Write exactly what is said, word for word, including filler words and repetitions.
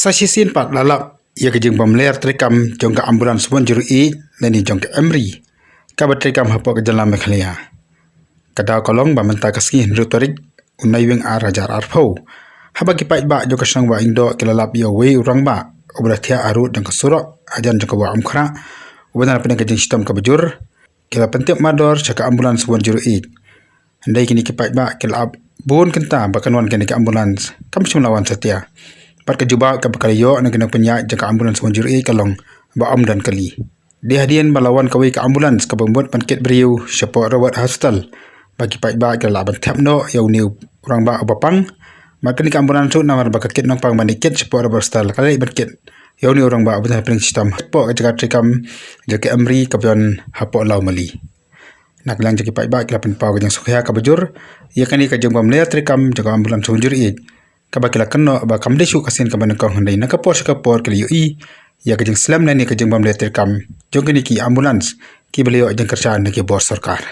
Ta shisien pat la lap ïa ka jingbymler treikam jong ka ambulance one zero eight lane jong ka EMRI, kaba treikam hapoh ka jylla Meghalaya. Ka daw ka long ba mynta ka sngi hynriew tarik u Naiwieng ar hajar arphew, haba ki paidbah jong ka shnong Wah Ingdoh ki la lap ïa uwei u rangbah uba la thiah harud jong ka surok hajan jong ka Wah Umkhrah, uba dang hapdeng ka jingshitom kaba jur, ki la pyntip mardor sha ka ambulance one zero eight. Hynrei kine ki paidbah ki la ap bun kynta ba kan wan kane ka ambulance, kam shym la wan satia. Bad ka jubab kaba ka la ïoh na ki nongpynïaid jong ka ambulance one zero eight ka long ba ym don kali. Dei hadien ba la wan kawei ka ambulance kaba mut ban kit briew shapoh Robert Hospital, ba ki paidbah ki la lah ban thep noh ïa une u rangbah uba pang. Bad kane ka ambulance ruh namar ba ka kit nongpang ban ïa kit shapoh Robert Hospital, ka la leit ban kit ïa une u rangbah uba dang hapdeng shitom hapoh ka jaka treikam jong ka EMRI kaba don hapoh Lawmali. Na ka liang jong ki paidbah ki la pynpaw ka jingsngewsih kaba jur ïa kane ka jingbymler treikam jong ka ambulance one zero eight, kaba ki la kynnoh ba kam dei shuh ka sien kaba nyngkong, hynrei na ka por sha ka por ki la ïohi ïa ka jingslem lane ka jingbymler treikam jong kine ki ambulance kiba la ïoh jingkyrshan na ki bor sorkar.